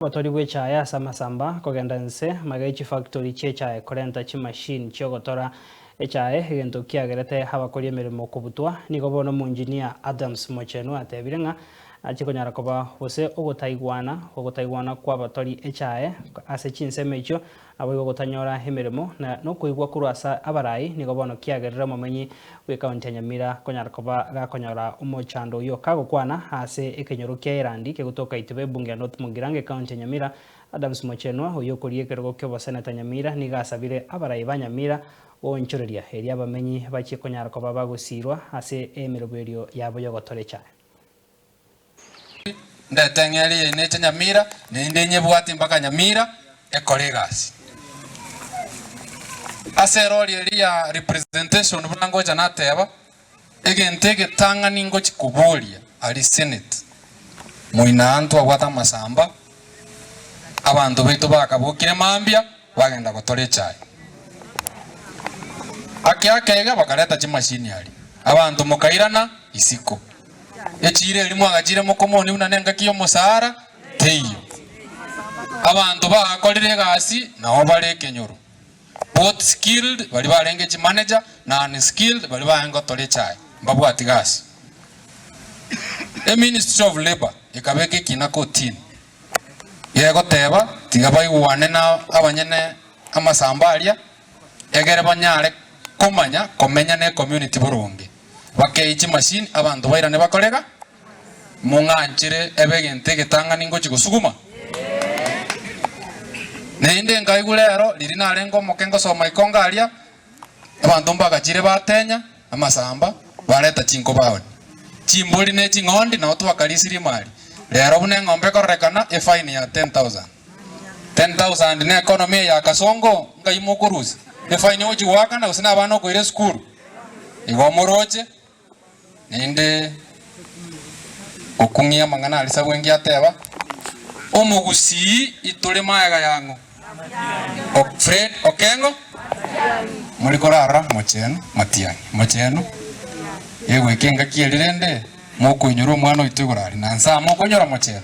Obotori bw'echae ase amasamba kogenda inse magega chifactori chi'echae korenta chimachine chiogotora echae egento kiagerete abakori emeremo kobutwa. Nigo bono omonjinia Adams Mochenwa atebire ng'a achie konyara koba gose ogotaigwana ogotaigwana kw'abatori echae ase chinsemo echio naboigo gotanyora emeremo na nokoigwa korwa ase abarai nigo bono kiagerire omomenyi bw'ecounty ya Nyamira konyara koba gakonyora omochando oyio kagokwana ase ekenyoro kia Erandi kegotoka itibo ebunge ya North Mugirango ecounty ya Nyamira Adams Mochenwa oyio okoria ekerogo kioboseneta Nyamira nigo asabire abarai ba Nyamira goonchoreria erio abamenyi bachie konyara koba bagosiirwa ase emeroberio yabo yogotora echae. Ndete eng'eria yaino eche Nyamira, naende enyebwate mpaka Nyamira ekore egasi. Ase erori eria ya representation buna ngocha nateba, egento egetang'ani ngochi koboria aria senate, moino ntwabwate amasamba, abanto baito bakabokire mambia bagenda gotora echae. Ake ake iga bakareta chimashini aria, abanto mokairana isiko. Echiira eria mwagachire mokomoni buna nengaki y'omosaara teiyo. Abanto bagakorire egasi nao bare ekenyoro, both skilled baria barenge chimanager na unskilled baria barenge gotora echae mbabwati gasi. Eministry of Labour ekabeka ekina kotini gegoteba tiga baigwane na abanyene amasamba aria egere banyare komanya komenya ne ecommunity boronge. Bakei chimashini abanto bairane bakorega, mong'anchere ebe egento egetang'ani ngochia gosuguma. Naende nkaigwa rero riria narenge omoke ngosoma ikongo aria, abanto mbagachire batenya amasamba bareta chinkobaoni. Chimbori ne ching'ondi nao twakarisirie mari. Rero buna eng'ombe ekororekana efaini ya 10,000. 10,000 ne economy eye ya Kasongo ngai mokorusia? Efaini ogochia goakana gose na abana okoira esukuru? Igo moroche, naende okung'ia amang'ana aria Sabwengi ateba, Omogusii itore magega yang'o? Fred Okengo, Mori korara mochenu matiang'i mochenu, egoika engaki eria rende mokoinyora omwana oito igoro aria, na nsa mokonyora mochenu.